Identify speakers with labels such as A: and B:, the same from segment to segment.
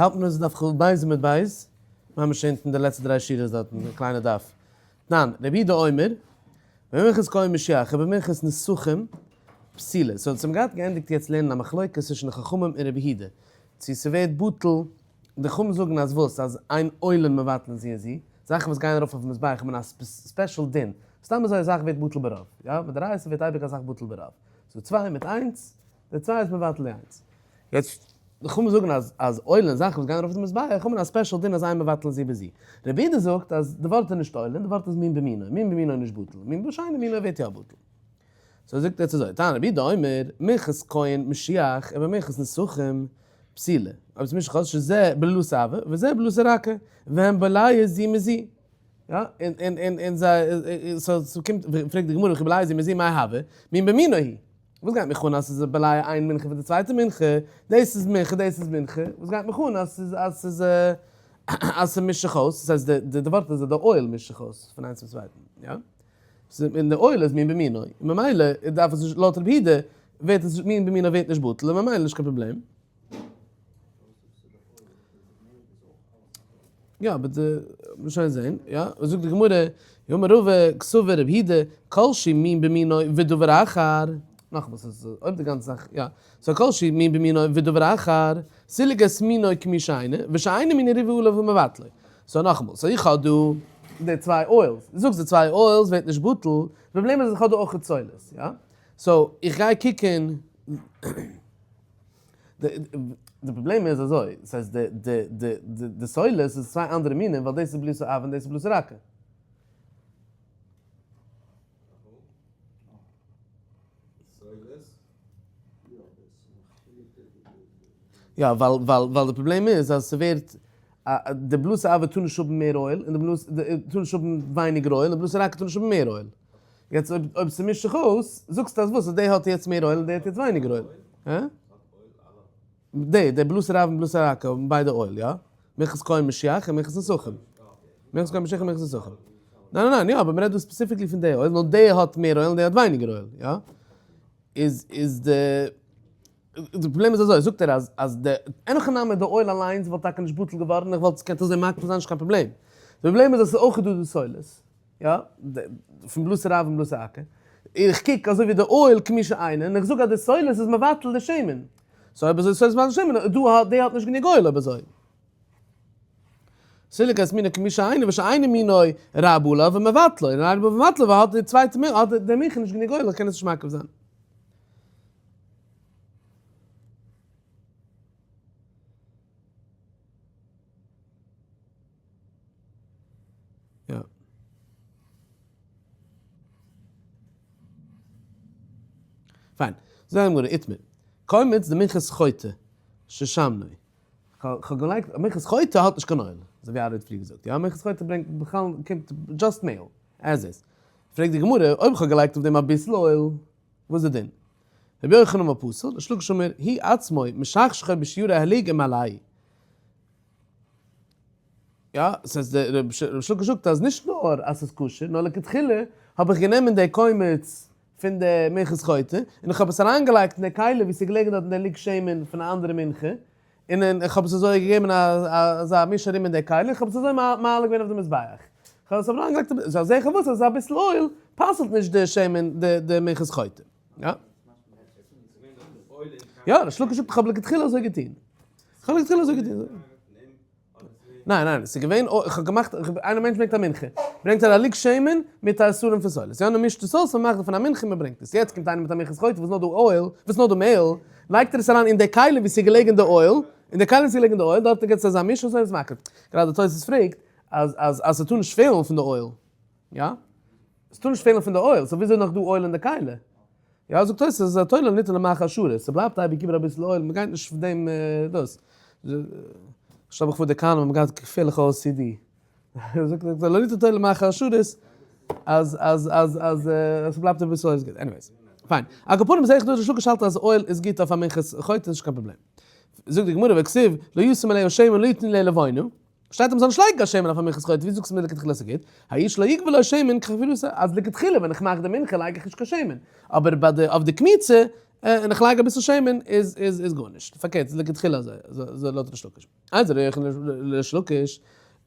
A: האלטן מיר דף כ"ב עמוד ב', ממש אונטן די לעצטע דריי שורות דארטן, א קליינע דף. תנן, רבי יהודה אומר, במנחת כהן משיח ובמנחת נסכים פסולה. so אונז האבן געהאט געענדיגט יעצט לערנען א מחלוקת צווישן די חכמים און רבי יהודה, צו ס'ווערט בטל, די חכמים זאגן אז וואס? אז אין עולין מבטלין זו את זו, זאכן וואס גייען ארויף אויפן מזבח האבן א special דין, סתם אזוי א זאך ווערט בטל ברוב, יא? מדאורייתא ווערט אייביג א זאך בטל ברוב, ס'דא צוויי מיט איינס, די צוויי איז מבטל די איינס. יעצט, די חכמים זאגן אז אז עולין, זאכן וואס גייען ארויף אויף די מזבח, האבן א special דין אז אין מבטלין זו בזו. רבי יהודה זאגט אז די ווארט איז נישט עולין, די ווארט איז מין במינו, מין במינו איז נישט בטל, מין בשאינו מינו ווערט יא בטל. so זאגט ער יעצט אזוי, תנא רבי יהודה אומר, מנחת כהן משיח ובמנחת נסכים פסולה, אויב ס'מישט זיך אויס שזה בלולת עבה וזה בלולת רכה, והם בולע זו מזו. יא, און און און און זיי, so ס'קומט, פרעגט די גמרא, וכי בולע זו מזו מאי הוי, מין במינו הוא. וואס גייט מיך אן אז ס'איז בולע איין מנחה פון די צווייטע מנחה, דאס איז מנחה דאס איז מנחה, וואס גייט מיך אן אז ס'איז אז ס'איז אז ס'מישט זיך אויס, דאס הייסט די די ווארט איז אז די אויל מישט זיך אויס פון איינס צום צווייטן, יא? און די אויל איז מין במינו, און ממילא דארף עס נישט, לויט רבי יהודה ווערט עס נישט מין במינו ווערט נישט בטל און ממילא נישט קיין פראבלעם. יא אבער די, מ'וועט שוין זעהן, יא, זאגט די גמרא, אמר רבא קסבר רבי יהודה, כל שהוא מין במינו ודבר אחר, נאכאמאל ס'איז אויב די גאנצע זאך, יא, so כל שהוא מין במינו ודבר אחר, סילק את מינו כמי שאינו, ושאינו מינו ריבה עליו ומבטלו. so נאכאמאל, so איך האב דא די צוויי oils, דו זאגסט די צוויי oils ווערט נישט בטל, די פראבלעם איז אז איך האב דא אויך סולת, יא, so איך גיי קוקן. די פראבלעם איז אזוי, דאס הייסט די די די די די סולת איז צוויי אנדערע מינים ווייל דאס איז בלולת עבה און דאס איז בלולת רכה. יא ווייל ווייל ווייל די פראבלעם איז אז ס'ווערט די בלולת עבה טאר נישט האבן מער oil און די בלולת טאר נישט האבן ווייניגער oil און די בלולת רכה טאר נישט האבן מער oil. יעצט אויב אויב ס'מישט זיך אויס, זאגסטו אז וואס? אז די האט יעצט מער oil און די האט יעצט ווייניגער oil. הא? די, די בלולת עבה און בלולת רכה האבן ביידע oil, יא? מנחת כהן משיח און מנחת נסכים. מנחת כהן משיח און מנחת נסכים. ניין ניין ניין, יא, אבער מ'רעדט דא specifically פון די oil, נאר די האט מער oil און די האט ווייניגער oil, יא? איז איז די די פראבלעם איז אזוי, זאגט ער אז אז די אין הכי נמי די oil אליינס וואלט טאקע נישט בטל געווארן, איך וואלט עס געקענט אזוי מקריב זיין נישט קיין פראבלעם. די פראבלעם איז אז ס'איז אויך דא די סולת. יא, פון בלולת עבה און בלולת רכה. איך קוק אזוי ווי די oil כמי שאינו, און איך זאג אז די סולת איז מבטל די שמן. so אויב אזוי סולת מבטל די שמן, דא האט די האט נישט גענוג oil אויב אזוי. סילק את מינו כמי שאינו ושאינו מינו רב עליו ומבטלו, און רב ומבטלו ווייל האט די צווייטע מין האט די מנחה נישט גענוג oil איך קען עס נישט מקריב זיין. יא. פיין. זאגט די גמרא, איתמר. קומץ דמנחת חוטא ששמנו. כ'האב געלייגט, מנחת חוטא האט נישט קיין oil. אזוי ווי ארי האט פריער געזאגט. יא, מנחת חוטא ברענגט בכלל, קומט just מעהל. as is. פרעגט די גמרא, אויב כ'האב געלייגט אויף דעם אביסל oil, וואס איז די דין? רבי יוחנן אמר פסול, ריש לקיש אמר, הוא עצמו משכשכו בשיורי הלוג ומעלהו. יא, ס'הייסט דער ריש לקיש זאגט אז נישט נאר אז ס'איז כשר, נאר לכתחילה האב איך גענומען די קומץ פון די מנחת חוטא, און איך האב עס אריינגעלייגט אין די כלי ווי ס'איז געלעגן דארט אין די לוג שמן פון א אנדערע מנחה, און איך האב עס אזוי געגעבן אזא מיש ארום אין די כלי, איך האב עס אזוי מעלה געווען אויף די מזבח. איך האב עס אריינגעלייגט, so זעה איך וואס אז אביסל oil פסל'ט נישט די שמן די מנחת חוטא. יא. יא, ריש לקיש זאגט איך האב לכתחילה אזוי געטון. איך האב לכתחילה אזוי געטון. ניין ניין, ס'איז געווען, איך האב געמאכט, איינער מענטש ברענגט א מנחה, ברענגט ער א לוג שמן מיט א עשרים פון סולת, יא, מען מישט עס אויס, מען מאכט דערפון א מנחה, מען ברענגט עס, יעצט קומט איינער מיט א מנחת חוטא וואס נאר דא oil, וואס נאר דא מעהל, לייגט ער עס אריין אין די כלי וואו ס'איז געלעגן די oil, אין די כלי וואו ס'איז געלעגן די oil, דארט גיבט עס אזא מיש און אזוי איז עס מקריב. גראדע תוס' פרעגט אז אז אז ס'טאר נישט פעלן פון די oil, יא? ס'טאר נישט פעלן פון די oil, so וויאזוי איז נאך דא oil אין די כלי? יא זאגט תוס' אז התולין ניתן למאכל שרת, ס'בלייבט אייביג איבער אביסל oil, מ'גייט נישט פון דעם דאס. שטעל מיך פאר די כהנים האבן געהאט געפערליכע OCD. זאגט ער לא ניתן תולין למאכל שרת אז אז אז אז ס'בלייבט אביסל oil איז גוט. anyways. פיין. על כל פנים זעה איך דא ריש לקיש האלט אז oil איז גוט אויף א מנחת חוטא נישט קיין פראבלעם. זאגט די גמרא והכתיב לא ישים עליה שמן לא יתנו עליה לבונה. שטייט אז מ'זאל נישט לייגן קיין שמן אויף א מנחת חוטא, ווי זאגסטו מיר לכתחילה ס'איז גוט? האי שלא יגבה לו שמן כחבירתא, אז לכתחילה ווען איך מאך די מנחה לייג איך נישט קיין שמן, אבער ביי די אויף די קמיצה. און איך לייג אביסל שמן איז איז איז גארנישט, פארקערט ס'איז לכתחילה אזוי, אזוי לויט ריש לקיש. איז ר' יוחנן ריש לקיש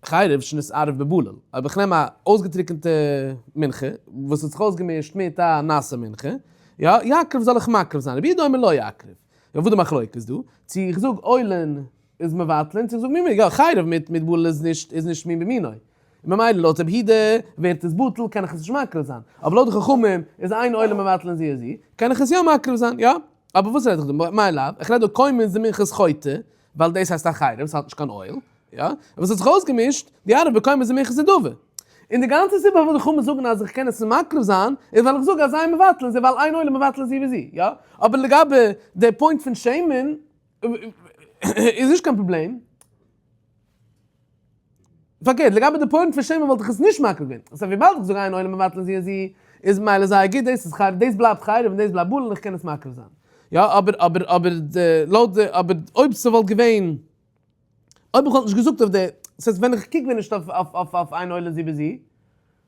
A: חרב שנתערב בבלל, אויב איך נעם א אויסגעטריקענטע מנחה וואס האט זיך אויסגעמישט מיט א נאסע מנחה, יא, יקריב זאל איך מקריב זיין, רבי יהודה אומר לא יקריב. יא וואס די מחלוקת דא? צו איך זאג עולין איז מבטלין, צו איך זאג מין יא חרב מיט מיט בלל איז נישט איז נישט מין במינו. ממילא לויט רבי יהודה ווערט עס בטל קען איך עס נישט מקריב זיין, אבער לויט די חכמים איז אין עולין מבטלין זו את זו, קען איך עס יא מקריב זיין, יא? אבער וואס רעד איך דא? מאי לאו, איך רעד דא קומץ דמנחת חוטא, ווייל דאס הייסט א חרב, ס'האט נישט קיין אויל, יא? אבער ס'האט זיך אויסגעמישט די ערב בקומץ דמנחת נדבה. און די גאנצע סיבה פארוואס די חכמים זאגן אז איך קען עס מקריב זיין, איז ווייל איך זאג אז אין מבטלין זו ווייל אין עולין מבטלין זו בזו, יא? אבער לגבי די point פון שמן, איז נישט קיין פראבלעם. פארקערט, לגבי די point פון שמן וואלט איך עס נישט מקריב געווען. סא וויבאלד איך זאג אין עולין מבטלין זו את זו, איז מילא זייער גוט, דאס איז חרב, דאס בלייבט חרב און דאס בלייבט בלל און איך קען עס מקריב זיין. יא, אבער אבער אבער די לויט די אבער אויב ס'וואלט געווען, אויב איך וואלט נישט געזאגט אויף די, ס'הייסט ווען איך קוק ווען נישט אויף אויף אויף אויף אין עולין זו בזו,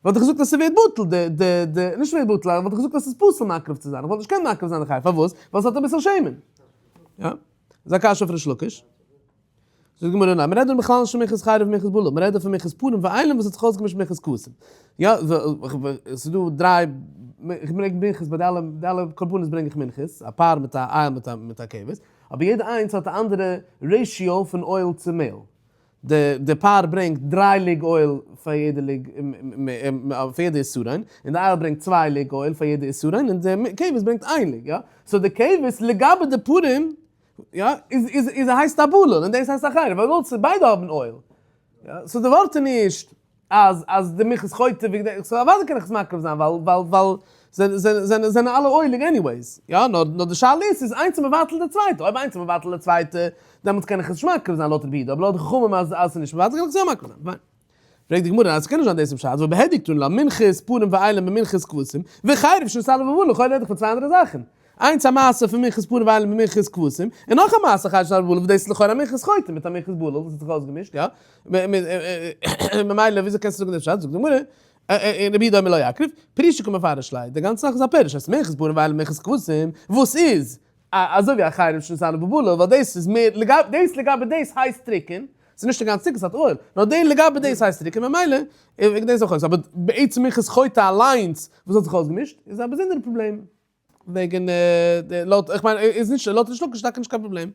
A: וואלט איך געזאגט אז ס'ווערט בטל די די די, נישט ווערט בטל, וואלט איך געזאגט אז ס'איז פסול מקריב צו זיין, איך וואלט נישט געקענט מקריב זיין די חרב, פארוואס? ווייל ס'האט אביסל שמן. יא. איז א קשיא אויף ריש לקיש. זאגט די גמרא ניין, מ'רעדט דא בכלל נישט פון מנחת חרב און מנחת בלל, מ'רעדט דא פון מנחת פרים ואילים וואס האט זיך אויסגעמישט מיט מנחת כבשים. יא, ס'איז דא דריי, איך ברענג מנחות ביי די אלע, די אלע קרבנות ברענג איך מנחות, א פר מיט א איל מיט א מיט א כבש, אבער יעדע איינס האט א אנדערע ratio פון אויל צו מעהל. די די פר ברענגט דריי לוג אויל פאר יעדע לוג פאר יעדע עשרון, און די איל ברענגט צוויי לוג אויל פאר יעדע עשרון, און די כבש ברענגט איין לוג, יא? so די כבש לגבי די פרים יא, איז איז איז הייסט א בלל און דאס הייסט א חרב, ווייל וואלט ביידע האבן אויל. יא, so די ווארט איז נישט אז אז די מנחת חוטא וועגן דעם, so אוודאי קען איך עס מקריב זיין ווייל ווייל ווייל זענען זענען זענען אלע אויליג anyways. יא, נאר נאר די שאלה איז איז איינס מבטל די צווייטע, אויב איינס מבטל די צווייטע דעמאלטס קען איך עס נישט מקריב זיין לויט רבי יהודה, אבער לויט די חכמים אז אז ס'איז נישט מבטל קען איך עס יא מקריב זיין. פיין. פרעגט די גמרא אז ס'קען נישט זיין דאס איז פשט, והא בהדיא קתני לה מנחת פרים ואילים במנחת כבשים, וחרב שנתערבה בבלל, לכאורה רעד איך פון צוויי אנדערע זאכן. איינס א מעשה פון מנחת פרים ואילים במנחת כבשים, און נאך א מעשה חרב שנתערבה בבלל וואס דאס איז לכאורה א מנחת חוטא מיט א מנחת בלל וואס האט זיך אויסגעמישט, יא? ממילא וויאזוי קענסטו זאגן דעם פשט? זאגט די גמרא, רבי יהודה אומר לא יקריב, פירושי קא מפרש ליה, די גאנצע זאך איז א פירוש, אז מנחת פרים ואילים במנחת כבשים, וואס איז אזוי ווי א חרב שנתערבה בבלל, ווייל דאס איז מער, דאס לגבי דאס הייסט טרוקן, ס'איז נישט אינגאנצן טרוקן, ס'האט אויל, נאר די לגבי דאס הייסט טרוקן, ממילא וועגן דעם איז אויך אויס, אבער בעצם מנחת חוטא אליינס וואס האט זיך אויסגעמישט איז א באזונדערע פראבלעם, וועגן די לויט, איך מיין איז נישט לויט ריש לקיש טאקע נישט קיין פראבלעם,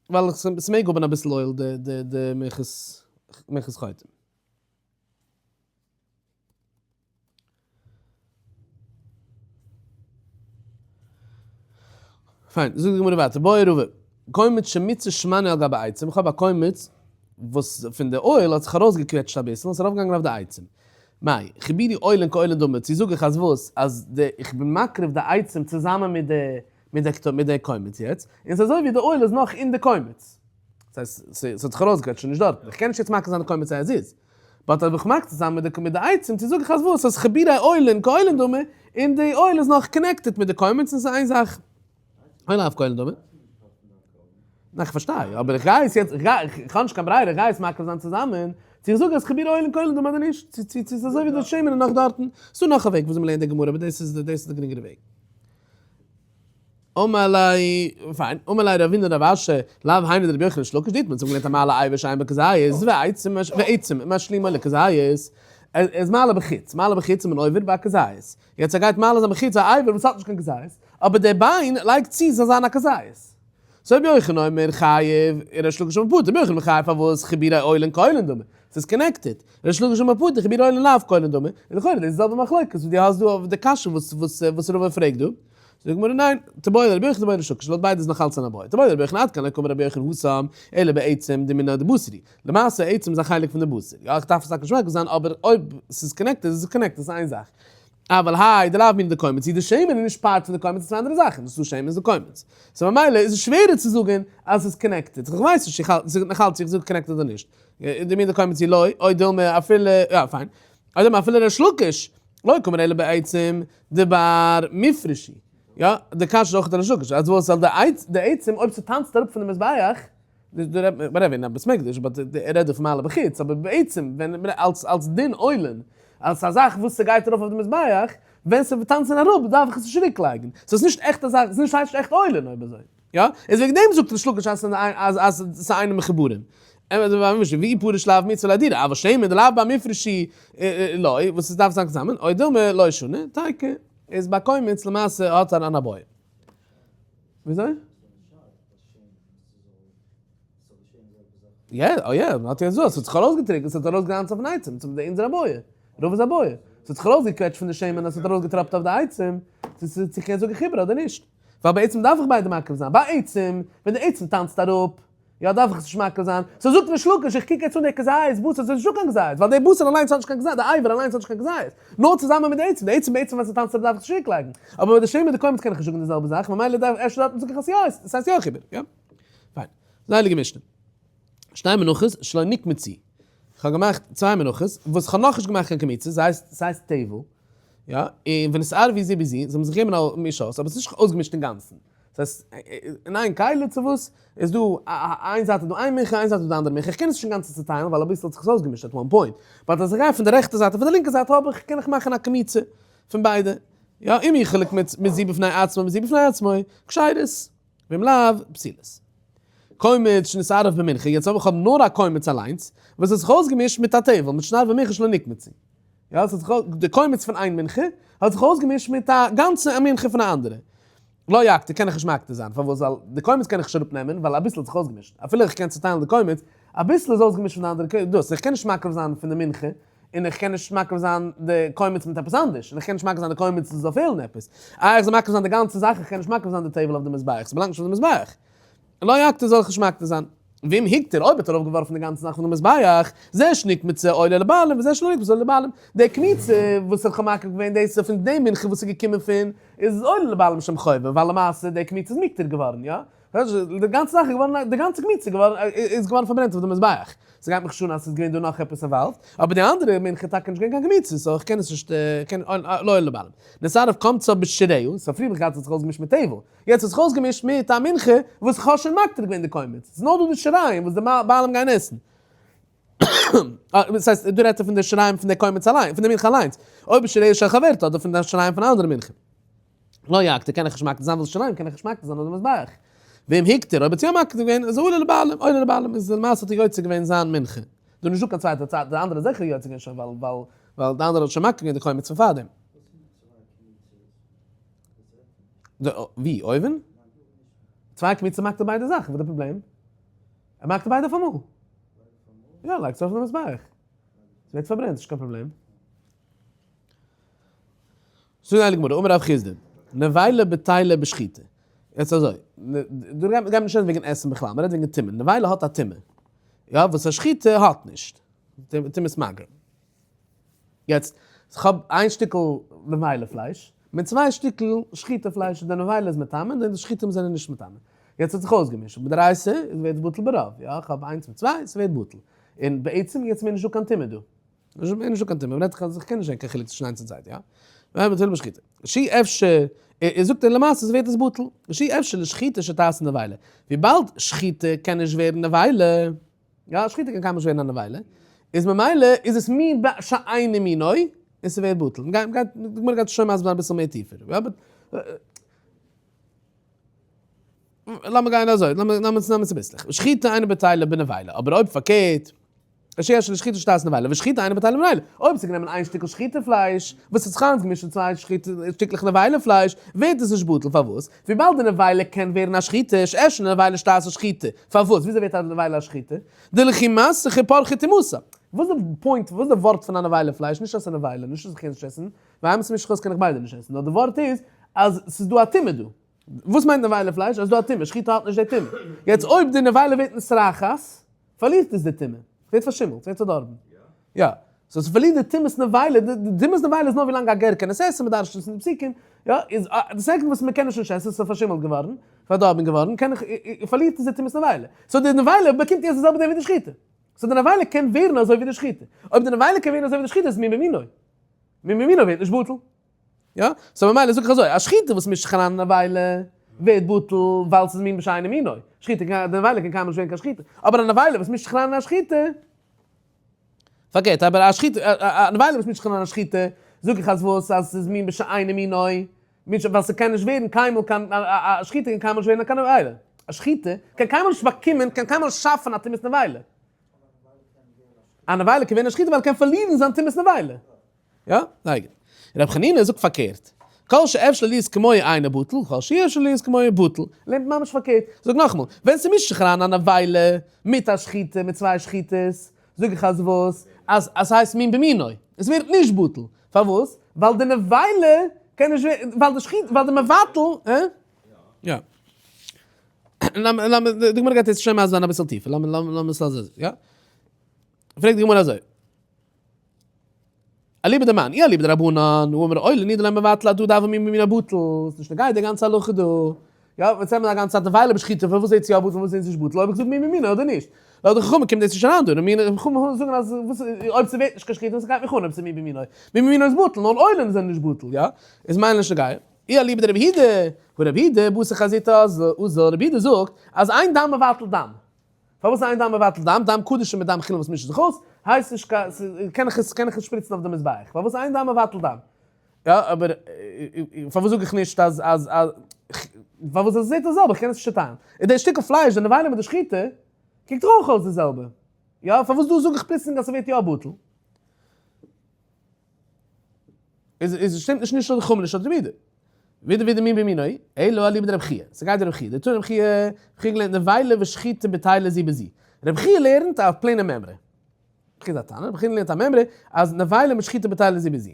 A: ווייל ס'מעג האבן אביסל אויל די די מנחת חוטא. פיין, זאגט די גמרא ווייטער, בעי רבא, קומץ שמיצה שמנו על גבי עצים, איך האב א קומץ וואס פון די אויל האט זיך ארויסגעקוועטשט אביסל און ס'איז ארויפגעגאנגען אויף די עצים. מאי, חיבורי עולין כעולין דמי, צו זאג איך אז וואס? אז די, איך בין מקריב די עצים צוזאמען מיט די, מיט די, מיט די קומץ יעצט, און ס'איז אזוי ווי די אויל איז נאך אין די קומץ. ס'הייסט, ס'האט זיך ארויסגעקוועטשט, ס'איז נישט דארטן. איך קען נישט יעצט מקריב זיין די קומץ as is. but אויב איך מאך צוזאמען מיט די מיט די עצים צו זאג איך אז וואס אז חיבורי עולין כעולין דמי און די אויל איז נאך connected מיט די קומץ און ס'איז איין זאך. או לאו כעולין דמי. ניין כ'פארשטיי אבער איך גיי עס יעצט איך גיי איך האב נישט קיין ברירה איך גיי עס מקריב זיין צוזאמען צו איך זאג אז חיבורי עולין כעולין דמי אדער נישט צו צו צו ס'איז אזוי ווי די שמן איז נאך דארטן. ס'דא נאך א וועג וויאזוי מ'לערנט די גמרא אבער דאס איז דאס איז די גרינגערע וועג. אמר ליה, פיין, אמר ליה רבינא לרב אשי, לאו היינו דרבי יוחנן ריש לקיש דאיתמר, אונז האבן געלערנט המעלה אבר שאין בו כזית, ועצם ועצם משלימו לכזית, ער איז מעלה בחוץ, מעלה בחוץ איז מען עובר ביי כזית, יעצט ער גייט מעלה זיין בחוץ א אבר וואס האט נישט קיין כזית, אבער דער ביין לייגט צו זאל זיין א כזית. so רבי יוחנן אומר חייב, ריש לקיש אומר פטור, רבי יוחנן אומר חייב פארוואס חיבורי עולין כעולין דמי, ס'איז connected, ריש לקיש אומר פטור חיבורי עולין לאו כעולין דמי, און לכאורה דאס איז די זעלבע מחלוקת וואס דו האסט דא אויף די קשיא וואס וואס רבא פרעגט דא. זאגט די גמרא ניין, תיבעי לרבי יוחנן תיבעי לריש לקיש, לויט ביידע איז נאך אלץ אן איבעיא, תיבעי לרבי יוחנן עד כאן לא קאמר רבי יוחנן התם, אלא בעצם דמינה דבשר הוא, למעשה עצם איז א חלק פון די בשר, יא איך דארף עס טאקע נישט מקריב זיין אבער אויב ס'איז connected איז עס connected ס'איז איין זאך. אבל האי דלאו מינה דקומץ הוא, די שמן איז נישט part פון די קומץ ס'איז צוויי אנדערע זאכן, דאס איז דא שמן איז דא קומץ. so ממילא איז עס שווערער צו זאגן אז ס'איז connected, איך ווייס נישט, איך האלט, נאך אלץ איך זאג connected אדער נישט. דמינה דקומץ הוא לא, או דילמא אפילו, יא פיין. או דילמא אפילו ריש לקיש, לא קאמר אלא בעצם דבר מופרש הוא. יא, די קשיא איז אויך די ריש לקיש, אז וואס זאל די עצם אויב ס'טאנצט אראפ פון די מזבח, דא רעדט מען whatever אין א בית מקדש, but ער רעדט דא פון מעלה בחוץ, אבער בעצם ווען אלס אלס דין עולין, אלס א זאך וואס ס'גייט ארויף אויף די מזבח, ווען ס'טאנצן אראפ דארף איך עס נישט צוריק לייגן, סאו ס'איז נישט עכט א זאך, ס'איז נישט הייסט עכט עולין אויב אזוי, יא? איז וועגן דעם זאגט ריש לקיש אז אז ס'איז אינו מחוברים. ואי פריש לאו מצוה לאהדורי, אבל שמן דלאו בר מיפרשי לא, וואס עס דארף זיין צוזאמען, או דילמא לא שני, תיקו, איז ביי קומץ למעשה האט ער אן אבוי. וויאזוי? יא, אוי יא, האט ער געזאגט, ס'האט זיך ארויסגעטריקנט, ס'האט ארויסגעטאנצט אויפן עצם, צום די אונזער אבוי, רוב איז אבוי, ס'האט זיך ארויסגעקוועטשט פון די שמן אז ס'האט ארויסגעטראפט אויף די עצם, צו צו צו כ'קען זאגן חיבור אדער נישט. ווייל בעצם דארף איך ביידע מקריב זיין, ביי עצם, ווען די עצם טאנצט אראפ, יא דארף איך עס נישט מקריב זיין, סאו זאגט ריש לקיש איך קוק יעצט אן די כזית בשר, ס'איז נישטא קיין כזית, ווייל די בשר אליינס האט נישט קיין כזית, די אבר אליינס האט נישט קיין כזית, נאר צוזאמען מיט די עצם, די עצם בעצם ווען ס'טאנצט אראפ דארף איך עס צוריק לייגן, אבער ביי די שמן די קומץ קען איך נישט זאגן די זעלבע זאך, ממילא דארף אפשר דארף מען זאגן אז יא, ס'הייסט יא חיבור, יא? פיין. זייער הייליגע משנה. שתי מנחות שלא נקמצו. איך האב געמאכט צוויי מנחות וואס איך האב נאכנישט געמאכט קיין קמיצה, ס'הייסט ס'הייסט טבל, יא, און ונתערבו זו בזו, זיי האבן זיך געגעבן א מיש אויס, אבער ס'איז נישט אויסגעמישט אינגאנצן. ס'הייסט, אין איין כלי צו וואס, איז דא איין זייט איז דא איין מנחה, איין זייט איז דא די אנדערע מנחה, איך קען עס נישט אינגאנצן צוטיילן ווייל אביסל האט זיך עס אויסגעמישט at one point, but אז איך גיי פון די רעכטע זייט און פון די לינקע זייט האב איך, קען איך מאכן א קמיצה פון ביידע, יא, אם יוכל לקמוץ מזו בפני עצמה ומזו בפני עצמו, כשרות. ואם לאו, פסולות. קומץ שנתערב במנחה, יעצט אויב איך האב נאר א קומץ אליינס, וואס האט זיך אויסגעמישט מיט א טבל, מיט שנתערב במנחה שלא נקמצו. יא, עס האט זיך די קומץ פון איין מנחה האט זיך אויסגעמישט מיט א גאנצע מנחה פון א אנדערע. לא יקטיר, קען איך נישט מקטיר זיין, פארוואס? ווייל די קומץ קען איך נישט אראפ נעמען, ווייל אביסל האט זיך אויסגעמישט. אפילו איך קען צוטיילן די קומץ, אביסל איז אויסגעמישט פון די אנדערע דאס, איך קען נישט מקריב זיין פון די מנחה, און איך קען נישט מקריב זיין די קומץ מיט עפעס אנדערש, און איך קען נישט מקריב זיין די קומץ עס זאל פעלן עפעס. איי איך זאל מקריב זיין די גאנצע זאך, איך קען נישט מקריב זיין די טבל אויף די מזבח, ס'באלאנגט נישט אויף די מזבח. לא יקטיר זאל איך נישט מקטיר זיין. ואם הקטיר, אויב האט ער ארויפגעווארפן די גאנצע זאך פון די מזבח, זה שנקמצה עולה לבעלים וזה שלא נקמצה עולה לבעלים. די קמיצה וואס איך האב מקריב געווען דאס איז פון די מנחה וואס איז געקומען פון, איז עולה לבעלים שם חובה, ווייל למעשה די קמיצה איז מוקטר געווארן, יא? די גאנצע זאך איז געווארן, די גאנצע קמיצה איז געווארן, איז געווארן פארברענט אויף די מזבח. ס'גייט מיך נישט אן אז ס'איז געווען דא נאך עפעס involved, אבער די אנדערע מנחה איז טאקע נישט געווען קיין קמיצה, so איך קען עס נישט, קען, לא עולה לבעלים. נתערב קומצו בשיריה, so פריער האב איך געהאט ס'האט זיך אויסגעמישט מיט טבל, יעצט האט זיך אויסגעמישט מיט א מנחה וואס איך האב שוין מקטיר געווען די קומץ, ס'איז נאר דא די שיריים וואס די בעלים גייען עסן. דאס הייסט, דא רעדט ער פון די שיריים פון די קומץ אליין, פון די מנחה אליינס, או בשיריה של חברתה אדער פון די שיריים פון א אנדערע מנחה. לא יקטיר קען איך נישט מקטיר זיין ווייל שיריים קען איך נישט מקטיר זיין אויף די מזבח. ואם הקטיר אויב האט יא מקטיר געווען איז עולה לבעלים, עולה לבעלים איז למעשה האט ער יוצא געווען זיין מנחה. דא נישט דא קיין צווייטע צד, די אנדערע איז זיכער יוצא געווען שוין ווייל ווייל ווייל די אנדערע האט שוין מקטיר געווען די קומץ פון פארדעם. ווי? אויבן? צוויי קמיצות מאכט ער ביידע זאכן, וואס איז די פראבלעם? ער מאכט ביידע אויפאמאל. יא, לייגט עס אויף די מזבח. ס'ווערט פארברענט, נישט קיין פראבלעם. זאגט די הייליגע גמרא, אמר רב חסדא, נבילה בטילה בשחיטה. יעצט אזוי, דא גייט מען נישט רעדן וועגן עסן בכלל, מען רעדט וועגן טומאה. נבילה האט א טומאה, יא, וואס א שחיטה האט נישט. טומאת מגע. יעצט, כ'האב איין שטיקל נבילה פלייש, מיט צוויי שטיקל שחיטה פלייש, די נבילה איז מטמא, און די שחיטים זענען נישט מטמא. יעצט האט זיך אויסגעמישט, מדאורייתא איז ווערט בטל ברוב, יא, כ'האב איינס מיט צוויי, ס'ווערט בטל. און בעצם יעצט מער נישטא קיין טומאה דא. נישט מער נישטא קיין טומאה, מ'רעדט זיך אז איך קען נישט זען קיין חילוק צווישן איינס און צווייטע, יא? ווען מ'טוט בשחיטה. שאי אפשר, ער זאגט ער למעשה ווערט עס בטל. שאי אפשר לשחיטה שתעשה נבילה. וויבאלד שחיטה קען נישט ווערן נבילה, יא, שחיטה קען קיינמאל נישט ווערן א נבילה, איז ממילא איז עס מין שאינו מינו, און ס'ווערט בטל. מ'גייט, מ'גייט, די גמרא גייט שוין מסביר זיין אביסל מער טיפער, יא, but לאמיר גיין אזוי, לאמיר לאמיר נעמען צוביסלעך. שחיטה אינה בטילה בנבילה, אבער אויב פארקערט, שאי אפשר לשחיטה שתעשה נבילה, ושחיטה אינה בטילה בנבילה. אויב ס'איז גענומען איין שטיקל שחיטה פלייש, וואס האט זיך איינגעמישט אין צוויי שחיטה שטיקלעך נבילה פלייש, ווערט עס נישט בטל, פארוואס? וויבאלד די נבילה קען ווערן א שחיטה, שאפשר לנבילה שתעשה שחיטה. פארוואס? וויאזוי ווערט א נבילה א שחיטה? דלכי מסכי פרכי טומאתה. וואס איז די point? וואס איז די ווארט פון א נבילה פלייש? נישט אז ס'איז נבילה, נישט אז איך קען נישט עסן, ווייל האמת מישט זיך אויס קען איך ביידע נישט עסן, נאר די ווארט איז אז ס'איז דא א טומאה דא. וואס מיינט נבילה פלייש? אז ס'איז דא א טומאה, שחיטה האט נישט די טומאה. יעצט אויב די נבילה ווערט נתרחת, פארלירט עס די טומאה, ס'ווערט פארשימלט, ס'ווערט פארדארבן. יא. so ס'פארלירט די טומאת נבילה, די טומאת נבילה איז נאר ווילאנג א גר קען עס עסן, מ'דרש'ט עס אין די פסוקים, יא, איז די second וואס מ'קען עס נישט עסן, ס'איז פארשימלט געווארן, פארדארבן געווארן, קען איך, פארלירט עס די טומאת נבילה. so די נבילה באקומט יעצט די זעלבע דין ווי די שחיטה. so די נבילה קען ווערן אזוי ווי די שחיטה. אויב די נבילה קען ווערן אזוי ווי די שחיטה איז מין במינו. מין במינו ווערט נישט בטל. יא? so ממילא זאג איך אזוי, א שחיטה וואס מישט זיך אריין אין נבילה ווערט בטל ווייל ס'איז מין בשאינו מינו. שחיטה קען, די נבילה קען קיינמאל נישט ווערן קיין שחיטה. אבער א נבילה וואס מישט זיך אריין אין א שחיטה, פארקערט, אבער א שחיטה, א נבילה וואס מישט זיך אריין אין א שחיטה. זאג איך אז וואס? אז ס'איז מין בשאינו מינו, ווייל ס'קען נישט ווערן קיינמאל קיין, א שחיטה קען קיינמאל נישט ווערן קיין נבילה. א שחיטה קען קיינמאל נישט באקומען, קען קיינמאל נישט שאפן א טומאת נבילה. א נבילה קען ווערן א שחיטה ווייל ער קען פארלירן זיין טומאת נבילה. יא? זייער גוט. רבי חנינא זאגט פארקערט, כל שאפשר להיות כמוהו אינו בטל, כל שאי אפשר להיות כמוהו בטל. לערנט ממש פארקערט. זאג נאכאמאל, ווען ס'מישט זיך אריין א נבילה מיט א שחיטה, מיט צוויי שחיטות, זאג איך אז וואס? אז אז ס'הייסט מין במינו. עס ווערט נישט בטל. פארוואס? ווייל די נבילה קען נישט ווערן, ווייל די שחיטה, ווייל די מבטל, הא? יא. לאמיר, די גמרא גייט יעצט שוין מסביר זיין אביסל טיפער, לאמיר, לאמיר עס לאזן אזוי, יא? פרעגט די גמרא אזוי. אליבא דמאן, אי אליבא דרבנן, האמר עולא נידון ליה מבטל הדא דהוה מין במינו בטל, ס'איז נישט נוגע די גאנצע הלכה דא. יא, וואס האט מען א גאנצע צייט נבילה בשחיטה, פארוואס זעהט זי יא בטל פארוואס זעהט זי נישט בטל, אויב איך זאג מין במינו אדער נישט. לויט די חכמים קומט דאס נישט אריין דא, די מין חכמים זאגן אז וואס אויב ס'ווערט נישט קיין שחיטה וואס גייט מיך אן אויב ס'איז מין במינו, מין במינו איז בטל, נאר עולין זענען נישט בטל, יא? איז מילא נישט נוגע. אי אליבא דרבי יהודה, הא רבי יהודה בתר חזיתא אזל, רבי יהודה זאגט אז אין דם מבטל דם. פארוואס אין דם מבטל דם? דם קדשים מיט דם חולין וואס מישן זיך אויס, הייסט נישט קיין, קען איך עס, קען איך עס שפריצן אויף די מזבח? פארוואס אין דם מבטל דם? יא, אבער פארוואס זאג איך נישט אז, אז, אז, פארוואס עס זעט די זעלבע, איך קען עס נישט צוטיילן. און די שטיקל פלייש, די נבילה מיט די שחיטה, קוקט דאך אויך אויס די זעלבע. יא, פארוואס דא זאג איך פלוצלינג אז ס'ווערט יא בטל? איז איז שטימט נישט נישט לויט חכמים נישט לויט רבי יהודה. ווידער ווידער מין במינו, אלא אליבא דרבי חייא. ס'גייט רבי חייא. דתני רבי חייא, רבי חייא געלערנט נבילה ושחיטה בטילה זו בזו. רבי חייא לערנט א plain ע מימרא. רבי חייא איז א תנא, רבי חייא לערנט א מימרא אז נבילה מיט שחיטה בטילה זו בזו.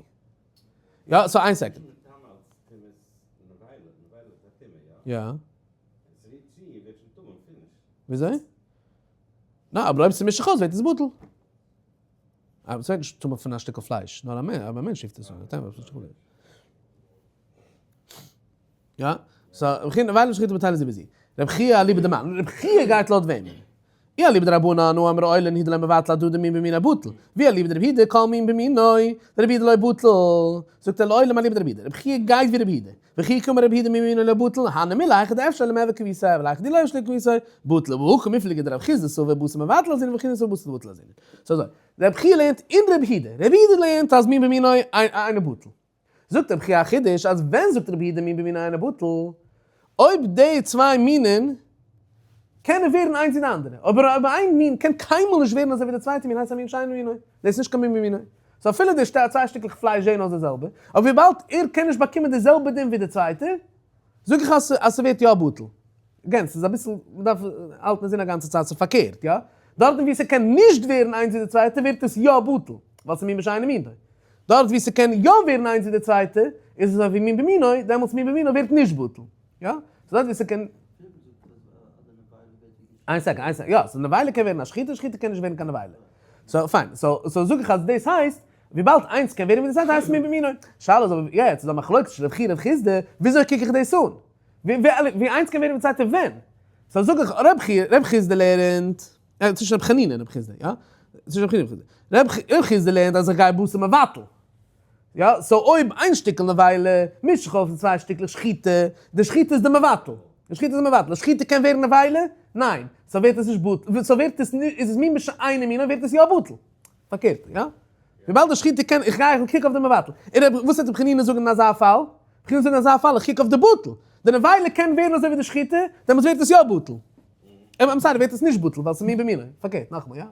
A: יא, so איין second. יא. וויאזוי? נא, אבער אויב ס'מישט זיך אויס ווערט עס בטל. אבער ס'ווערט נישט טמא פון א שטיקל פלייש, נאר א מענטש רופט עס אן, יא, so רבי חייא נבילה ושחיטה בטילה זו בזו. רבי חייא אליבא דמאן, רבי חייא גייט לויט וועמען? אי אליבא דרבנן הא אמרי עולין הוא דלא מבטל הדא דמין במינו בטל, ואי אליבא דרבי יהודה כל מין במינו, דרבי יהודה לא בטל, זאגט ער לעולם אליבא דרבי יהודה, רבי חייא גייט ווי רבי יהודה, וכי קאמר רבי יהודה מין במינו לא בטל, הני מילי היכא דאפשר למהוי כוותיה, אבל היכא דלא אפשר לכוותיה, בטל, והא קמיפלגי דרב חסדא סבר בתר מבטל אזינן ורב חנינא סבר בתר דבטל אזינן. ס'איז אזוי, רבי חייא לערנט אין רבי יהודה, רבי יהודה לערנט אז מין במינו אינו בטל. זאגט רבי חייא א חידוש אז ווען זאגט רבי יהודה מין במינו אינו בטל? אויב די צוויי מינען קענען ווערן איינס ווי די אנדערע, אבער אויב איין מין קען קיינמאל נישט ווערן אזוי ווי די צווייטע מין הייסט א מין שאינו מינו, דאס איז נישט קיין מין במינו. so אפילו די צוויי שטיקלעך פלייש זעען אויס די זעלבע, אבער וויבאלד ער קען נישט באקומען די זעלבע דין ווי די צווייטע, זאג איך אז אז ס'ווערט יא בטל. again, ס'איז אביסל, מ'דארף האלטן אין זין א גאנצע צייט ס'איז פארקערט, יא? דארטן וואו ס'קען נישט ווערן איינס ווי די צווייטע ווערט עס יא בטל, ווייל ס'איז מין בשאינו מינו. דארט וואו ס'קען יא ווערן איינס ווי די צווייטע, איז עס אזוי ווי מין במינו, דעמאלטס מין במינו ווערט נישט בטל. יא? so דארט וואו ס'קען. איין second, איין second, יא, so נבילה קען ווערן א שחיטה, שחיטה קען נישט ווערן קיין נבילה. so פיין, so so זאג איך אז דאס הייסט, וויבאלד איינס קען ווערן ווי די צווייטע הייסט עס מין במינו. שאלה איז אבער יעצט איז דא מחלוקת צווישן רב חייא און רב חסדא, וויאזוי קוק איך דאס אן? ווי איינס קען ווערן ווי די צווייטע ווען? so זאג איך רב חייא, רב חסדא לערנט, צווישן רב חנינא און רב חסדא, יא? צווישן רב חנינא און רב חסדא. רב חסדא לערנט אז איך גיי בתר מבטל. יא, so אויב איין שטיקל נבילה מישט זיך אויס אין צוויי שטיקלעך שחיטה, די שחיטה איז די מבטל. די שחיטה איז די מבטל. די שחיטה קען ווערן נבילה? ניין. so ווערט עס נישט בטל. so ווערט עס נישט, איז עס מין בשאינו מינו ווערט עס יא בטל. פארקערט, יא? וויבאלד די שחיטה קען, איך גיי איך קוק אויף די מבטל. און רב, וואס וועט רבי חנינא זאגן אין אזא פאל? רבי חנינא זאגט אין אזא פאל, איך קוק אויף די בטל. די נבילה קען ווערן אזוי ווי די שחיטה, דעמאלטס ווערט עס יא בטל. I'm sorry, ווערט עס נישט בטל, ווייל ס'איז מין במינו. פארקערט, נאכאמאל, יא?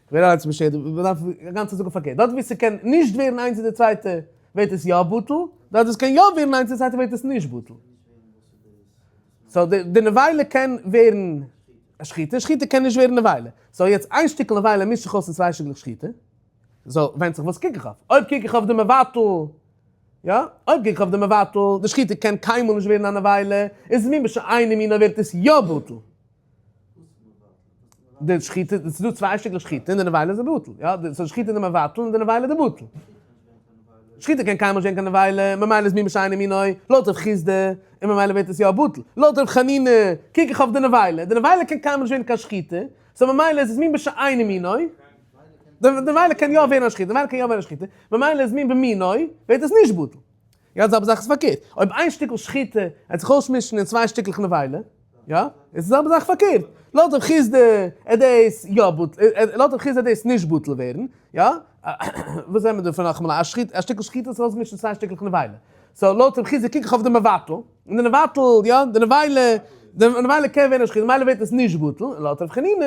A: כ'ווער אליינס משער, מ'דארף א גאנצע זאגן פארקערט. דארט וואו ס'קען נישט ווערן איינס ווי די צווייטע ווערט עס יא בטל, דארט וואו ס'קען יא ווערן איינס ווי די צווייטע ווערט עס נישט בטל. so די נבילה קען ווערן א שחיטה, שחיטה קען נישט ווערן נבילה. so יעצט איין שטיקל נבילה מישט זיך אויס אין צוויי שטיקלעך שחיטה. so ווענדט זיך וואס קוק איך אויף. אויב קוק איך אויף די מבטל, יא, אויב קוק איך אויף די מבטל, די שחיטה קען קיינמאל נישט ווערן א נבילה, איז עס מין בשאינו מינו ווערט עס יא בטל. די שחיטה, עס איז דא צוויי שטיקלעך שחיטה און די נבילה איז די בטל, יא, די ס'איז שחיטה די מבטל און די נבילה די בטל. שחיטה קען קיינמאל נישט ווערן קיין נבילה, ממילא איז מין בשאינו מינו, לויט רב חסדא, און ממילא ווערט עס יא בטל. לויט רב חנינא, קוק איך אויף די נבילה, די נבילה קען קיינמאל נישט ווערן קיין שחיטה, so ממילא איז עס מין בשאינו מינו, די נבילה קען יא ווערן א שחיטה, די נבילה קען יא ווערן א שחיטה, ממילא איז מין במינו, ווערט עס נישט בטל. יא, די זעלבע זאך איז פארקערט, אויב איין שטיקל שחיטה וועט זיך אויסמישן אין צוויי שטיקלעך נבילה. יא? איז די זעלבע זאך פארקערט. לויט רב חסדא עט דאס יא בטל, לויט רב חסדא עט דאס נישט בטל ווערן, יא? וואס זעען מיר דא פון נאכאמאל א שחיטה, א שטיקל שחיטה איז אויסגעמישט מיט צוויי שטיקלעך נבילה. so לויט רב חסדא קוק איך אויף די מבטל, און די נבטל, יא, די נבילה, די נבילה קען ווערן א שחיטה, ממילא ווערט עס נישט בטל, און לויט רב חנינא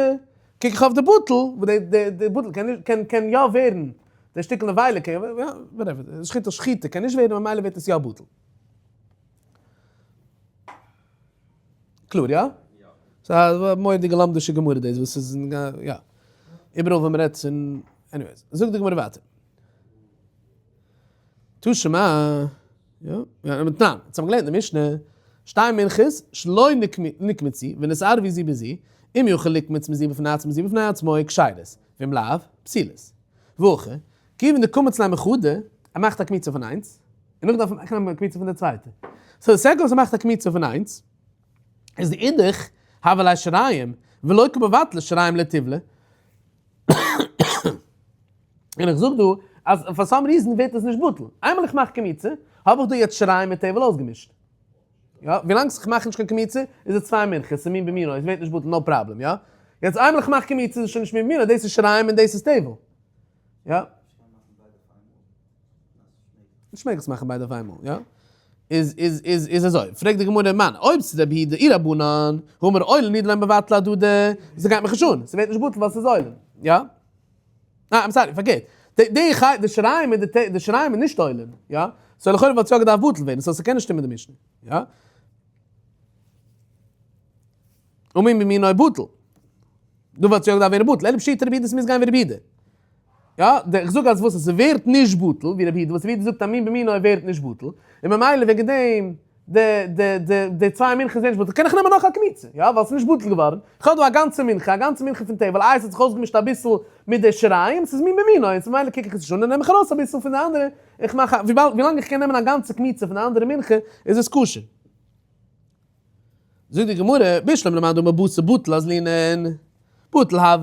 A: קוק איך אויף די בטל, וואס די די די בטל קען נישט קען קען יא ווערן, די שטיקל נבילה קען יא, whatever, שחיטה שחיטה קען נישט ווערן ממילא ווערט עס יא בטל. קלאר יא? ס'איז א מורא'דיגע לומדישע גמרא דאס וואס איז יא. איבעראל ווען מ'רעדט פון anyways. זאגט די גמרא ווייטער. תא שמע, יא, יא, תנן, יעצט האבן מיר געלערנט אין די משנה, שתי מנחות שלא נקמצו ונתערבו זו בזו, אם יכול לקמוץ מזו בפני עצמה ומזו בפני עצמו כשרות, ואם לאו, פסולות. והכא, כיוון דקמץ ליה מחדא, ער מאכט א קמיצה פון איינס, און נאכדעם דארף ער מאכן א קמיצה פון די צווייטע. so די second וואס ער מאכט א קמיצה פון איינס, איז די אידך הוה ליה שיריים, ולא קא מבטלא שיריים לטיבלא. און איך זאג דא אז for some reason ווערט עס נישט בטל. איינמאל איך מאך קמיצה, האב איך דא יעצט שיריים מיט טבל אויסגעמישט. יא, ווילאנג איך מאך נישט קיין קמיצה, איז עס צוויי מנחות, ס'איז מין במינו, עס ווערט נישט בטל, no problem, יא? יעצט איינמאל איך מאך קמיצה איז עס שוין נישט מין במינו, דאס איז שיריים און דאס איז טבל. יא? נישט מעגליך צו מאכן ביידע אויף איינמאל, יא? איז איז איז איז אזוי, פרעגט די גמרא, מאן, אויב ס'איז רבי יהודה אי רבנן, האמר עולין הוא דלא מבטלי אהדדי, ס'גייט מיך נישט אן, ס'ווערט נישט בטל ווייל ס'איז עולין, יא? אה, I'm sorry, פארקערט. די די חי די שיריים מיט די די שיריים איז נישט עולין, יא? so לכאורה וואלט עס יא געדארפט בטל ווערן, so ס'קען נישט שטימען די משנה, יא? ומין במינו בטל. דא וואלט עס יא געדארפט ווערן בטל, אלא פשיטא רבי יהודה ס'מוז גיין ווי רבי יהודה. יא, איך זאג אז וואס עס ווערט נישט בטל, ווי רבי יהודה, וואס רבי יהודה זאגט אז מין במינו ווערט נישט בטל, און ממילא וועגן דעם די די די די צוויי מנחות ווערן נישט בטל, קען איך נעמען נאך א קמיצה, יא, ווייל עס איז נישט בטל געווארן, איך האב דא א גאנצע מנחה, א גאנצע מנחה פון טבל, איי עס האט זיך אויסגעמישט אביסל מיט די שיריים, עס איז מין במינו, און ממילא קוק איך עס נישט אן, און נעם איך ארויס אביסל פון די אנדערע, איך מאך א, וויבאלד ווילאנג איך קען נעמען א גאנצע קמיצה פון די אנדערע מנחה, איז עס כשר. זאגט די גמרא, בשלמא למאן דאמר בתר בטל אזלינן, בטל הוה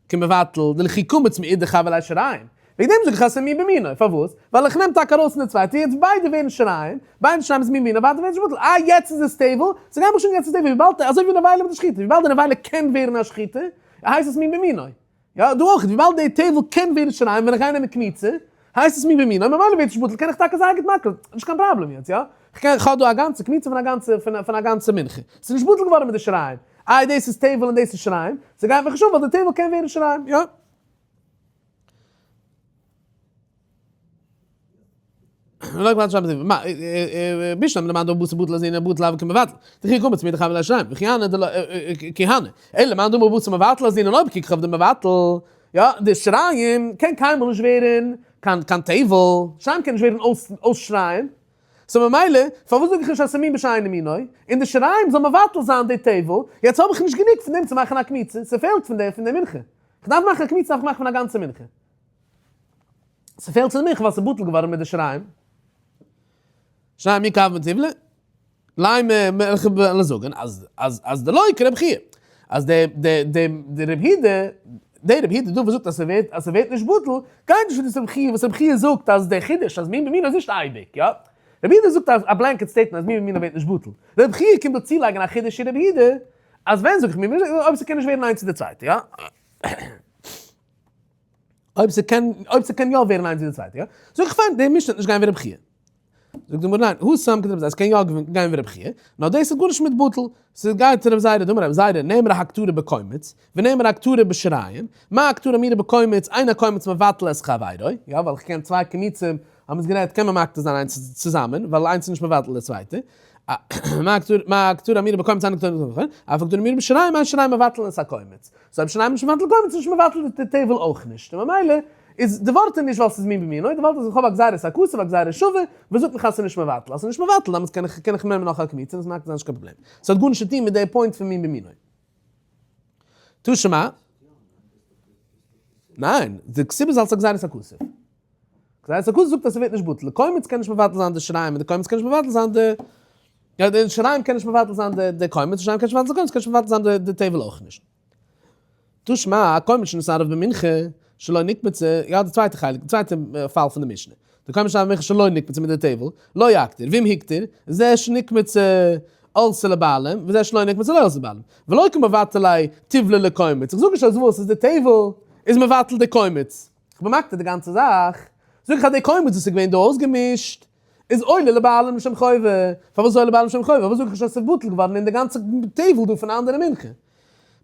A: קמבטל, דלכי קמץ מאידך הוו ליה שיריים. וועגן דעם זאג איך אז ס'איז מין במינו, פארוואס? ווייל איך נעם טאקע ארויס פון די צווייטע, יעצט ביידע ווערן שיריים, ביידע שיריים איז מין במינו, ביידע ווערן נישט בטל, אה יעצט איז עס טבל, ס'גייט מיך שוין יעצט איז טבל, וויבאלד אזוי ווי נבילה מיט די שחיטה, וויבאלד די נבילה קען ווערן א שחיטה, הייסט עס מין במינו. יא, דא אויך, וויבאלד די טבל קען ווערן שיריים ווען איך גיי נעמען קמיצה, הייסט עס מין במינו, ממילא ווערט נישט בטל, קען איך טאקע זייער גוט מקריב, נישט קיין פראבלעם יעצט, יא? כ'קען, כ'האב דא א גאנצע קמיצה פון א גאנצע, פון א גאנצע מנחה, ס'איז נישט בטל געווארן מיט די שיריים, איי דאס איז טבל און דאס איז שיריים, ס'גייט מיך נישט אן ווייל די טבל קען ווערן שיריים, יא? בשלמא למאן דאמר בתר בטל אזלינן בטל הוה קמבטל, דכי קמץ מאידך הוו ליה שיריים, וכי הני דלא כי הני, אלא למאן דאמר בתר מבטל אזלינן אויב קוק איך אויף די מבטל, יא, די שיריים קען קיינמאל נישט ווערן קיין קיין טבל, שיריים קען נישט ווערן אויס אויס שיריים, so ממילא פארוואס זאג איך נישט אז ס'מין בשאינו מינו, און די שיריים זאל מבטל זיין די טבל, יעצט האב איך נישט גענוג פון דעם צו מאכן א קמיצה, ס'פעלט פון די פון די מנחה, כ'דארף מאכן א קמיצה דארף איך מאכן פון א גאנצע מנחה. ס'פעלט צו די מנחה ווייל ס'איז בטל געווארן מיט די שיריים. שיריים מי קו מטיבלה? לימא וועלכע וועלן זאגן אז אז אז דלא כרבי חייא. אז די די די די רבי יהודה די רבי יהודה דא וואס זאגט אז ס'ווערט אז ס'ווערט נישט בטל גייט נישט ווי דאס רבי חייא וואס רבי חייא זאגט אז די חידוש אז מין במינו איז נישט אייביג יא. רבי יהודה זאגט א blanket statement אז מין במינו ווערט נישט בטל. רבי חייא קומט דא צולייגן א חידוש אין רבי יהודה אז ווען זאג איך מין במינו אויב ס'קען נישט ווערן איינס צו די צווייטע יא. אויב ס'קען, אויב ס'קען יא ווערן איינס ווי די צווייטע, יא? זאג איך פיין, די משנה וועט נישט גיין ווי רבי חייא. זאגט די גמרא ניין, התם כדרבי זירא, ס'קען יא גיין ווי רבי חייא, נאר דאס האט גארנישט מיט בטל, ס'גייט רבי זירא, דאמר רבי זירא, נאמרה הקטרה בקומץ, ונאמרה הקטרה בשיריים, מה הקטרה האמורה בקומץ, אין הקומץ מבטל את חברו, יא, ווייל איך קען צוויי קמיצים, האבן אונז גערעדט, קען מען מקטיר זיין איינס צוזאמען, ווייל איינס איז נישט מבטל די צווייטע, מה הקטרה האמורה בקומץ אין הקטרה מבטלת, אף הקטרה האמורה בשיריים, אין שיריים מבטלין את הקומץ. so אויב שיריים נישט מבטל קומץ איז נישט מבטל די טבל אויך נישט, און ממילא איז די ווארט איז נישט ווייל ס'איז מין במינו, די ווארט איז איך האב א גזירת הכתוב א גזירה שווה, וואס זאגט מיך אז ס'איז נישט מבטל, אז ס'איז נישט מבטל דאמאלס קען איך קען איך נעמען נאך א קמיצה און עס מאכט נישט קיין פראבלעם, ס'האט גארנישט צו טון מיט די point פון מין במינו. תא שמע. ניין, די סיבה איז אלס א גזירת הכתוב. גזירת הכתוב זאגט אז ס'ווערט נישט בטל, די קומץ קען נישט מבטל זיין די שיריים און די קומץ קען נישט מבטל זיין די, יא די שיריים קען נישט מבטל זיין די די קומץ, די שיריים קען נישט מבטל זיין קומץ, קען נישט מבטל זיין די די טבל אויך נישט. תא שמע, קומץ שנתערב במנחה שלא נקמצה, יא די צווייטע חלק, די צווייטע פאל פון די משנה, די קומץ שנתערב במנחה שלא נקמצה מיט די טבל, לא יקטיר, ואם הקטיר, זה שנקמצה. עלתה לבעלים, וזה שלא נקמץ לא עלתה לבעלים. ולא קא מבטל ליה טיבלא לקומץ. איך זאג נישט אז וואס איז די טבל איז מבטל די קומץ. איך בין מקטיר די גאנצע זאך. זאג איך אז די קומץ וואס איז געווען דא אויסגעמישט איז עולה לבעלים לשם חובה. פארוואס איז עולה לבעלים לשם חובה? פארוואס זאג איך נישט אז עס איז בטל געווארן אין די גאנצע טבל דא פון א אנדערע מנחה?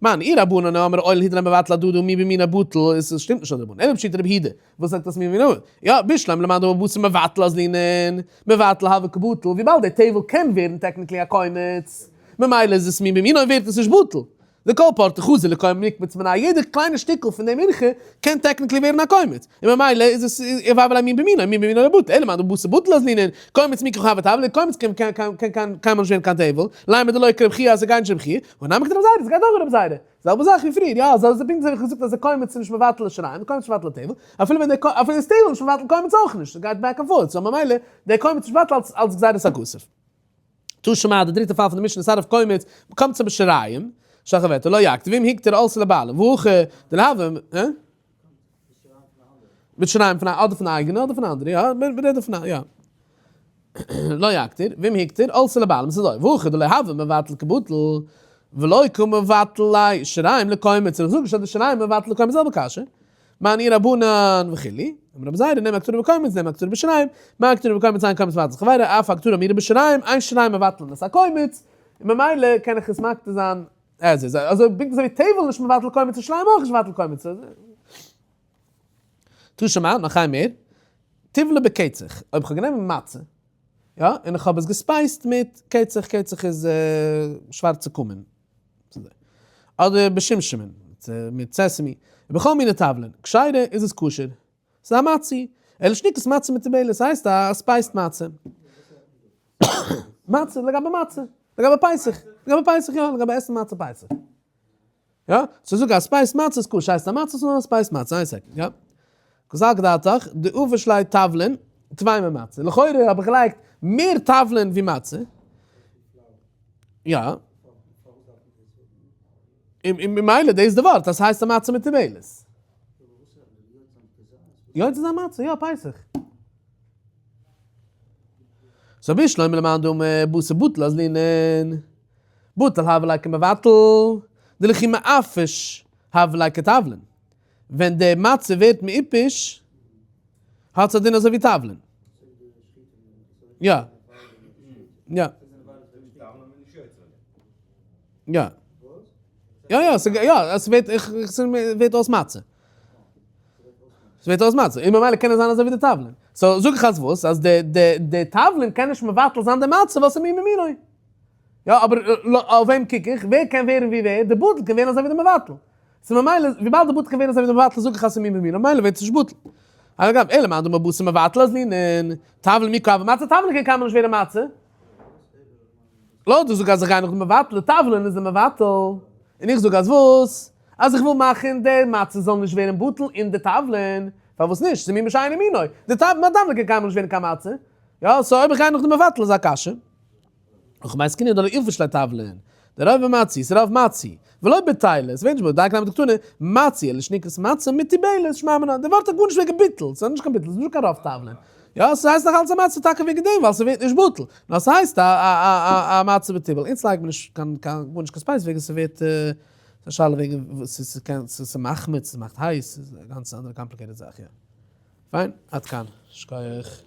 A: מאן אי רבנן אמרי עולה הוא דלא מבטל אהדדי מין במינו בטל, עס שטימט נישט אויף די רבנן, אלא פשיטא רבי יהודה, וואס זאגט אז מין במינו בטל? יא, בשלמא למאן דאמר בתר מבטל אזלינן, מבטל הוה קא בטל, וויבאלד דער טבל קען ווערן technically א קומץ, ממילא איז עס מין במינו ווערט עס נישט בטל. דכל פרטא חזי לקומץ נקמץ מיניה, יעדע קליינע שטיקל פון די מנחה קען technically ווערן א קומץ, און ממילא איז עס הוה ליה מין במינו, מין במינו לא בטל, אלא למאן דאמר בתר בטל אזלינן, קומץ מי קא הוי טבלא, קומץ קען קיינמאל נישט ווערן קיין טבל, לימא דלא כרבי חייא אז ס'גייט נישט רבי חייא, הא נמי כדרבי זירא, ס'גייט אויך ווי רבי זירא, זעלבע זאך ווי פריער, יא, אזוי פונקט אזוי ווי איך האב געזאגט אז די קומץ איז נישט מבטל לשיריים, די קומץ איז נישט מבטל לטבל, אפילו ווען די אפילו איז טבל נישט מבטל קומץ אויך נישט, ס'גייט back and forth, so ממילא די קומץ איז נישט מבטל אלס גזירת הכתוב. תא שמע, די דריטע פאל פון די משנה שרף קומץ, קומצא בשיריים, שחבתו לא יקטיר, ואם הקטיר עלתה לבעלים, והכא דלהוה, הא? מיט שיריים פון א אדער פון אייגענע אדער פון אנדערע, יא, מ'רעדט דא פון א, יא. לא יקטיר, ואם הקטיר, עלתה לבעלים, ס'איז אזוי, והכא דלא הוה מבטל כבטל, ולא קא מבטל ליה שיריים לקומץ, און איך זאג נישט אז די שיריים מבטל לקומץ זעלבע קשיא, מאן אי רבנן וכו', אמר רבי זירא נאמר הקטרה בקומץ נאמר הקטרה בשיריים, מה הקטרה בקומץ אין קומץ מבטל חברו, אף הקטרה האמורה בשיריים, אין שיריים מבטלין את הקומץ, און ממילא קען איך עס מקטיר זיין as is, אזוי פונקט אזוי ווי טבל נישט מבטל קומץ איז שיריים אויך נישט מבטל קומץ. תא שמע, נאך איין מער, טיבלא בקצח, אויב איך האב גענומען מצה, יא, און איך האב עס גע spice ט מיט קצח, קצח איז שווארצע קומין, אדער בשומשמין, מיט sesame, ובכל מיני תבלין, כשרה איז עס כשר, ס'איז א מצה, אלא שנקראת מצה מתובלת, ס'הייסט א spiced מצה. מצה, לגבי מצה, לגבי פסח, לגבי פסח יא, לגבי עסן מצה פסח. יא, so זאג א spiced מצה איז כשר, הייסט א מצה איז נאר א spiced מצה, איין second, יא. קא סלקא דעתך, דאפיש ליה תבלין, טפי ממצה. לכאורה האב איך געלייגט מער תבלין ווי מצה. יא. און ממילא דאס איז די ווארט אז ס'הייסט א מצה מתובלת. יוצא זיין מצה, יא פסח. so בשלמא למאן דאמר בתר בטל אזלינן. בטל הוה ליה כמבטל, דלכי מאפיש הוה ליה כתבלין. ווען די מצה ווערט מעופש, האט עס א דין אזוי ווי תבלין. יא. יא. יא. יא יא, יא, עס ווערט, איך, עס ווערט אויס מצה. עס ווערט אויס מצה. און ממילא קען עס זיין אזוי ווי די תבלין. so זאג איך אז וואס? אז די, די, די תבלין קען נישט מבטל זיין די מצה ווייל ס'איז מין במינו. יא, אבער אויף וועם קוק איך? ווער קען ווערן ווי ווער? די בטל קען ווערן אזוי ווי די מבטל. ס'איז ממילא, וויבאלד די בטל קען ווערן אזוי ווי די מבטל זאג איך אז ס'איז מין במינו, ממילא ווערט עס נישט בטל. אגב, אלא מאן דאמר בתר מבטל אזלינן, תבלין מי קא הוי מצה, תבלין קען קיינמאל נישט ווערן מצה. לא, דו זאגסט אז איך גיי נאך די מבטל, די תבלין איז די מבטל. און איך זאג אז וואס? אז איך וויל מאכן די מצה זאל נישט ווערן בטל אין די תבלין. פארוואס נישט? ס'איז מין בשאינו מינו. די תבלין קען קיינמאל נישט ווערן קיין מצה. יא, so אויב איך גיי נאך די מבטל איז א קשיא. אויך מיינסט קינדער דארף איפש לטבלין, דער רוב מצי, ס'רוב מצי, ולא בטלה, ס'ווערט נישט בטל, דייקא נמי דקתני, מצי, אלא שנקראת מצה מתובלת, שמע מינה, די ווארט האט גארנישט וועגן ביטול, ס'איז נישט קיין ביטול, ס'איז נישט קיין רוב תבלין, יא, ס'הייסט נאך אלץ א מצה טאקע וועגן דעם, ווייל ס'ווערט נישט בטל, נאר ס'הייסט א א א מצה מתובל, אונז לייגט מען נישט קיין קיין גארנישט קיין spice וועגן ס'ווערט, ס'איז א שאלה וועגן ס'קען ס'מחמיץ, ס'מאכט הייס, ס'איז א גאנץ אנדערע complicated זאך, יא. פיין, עד כאן. שכוח.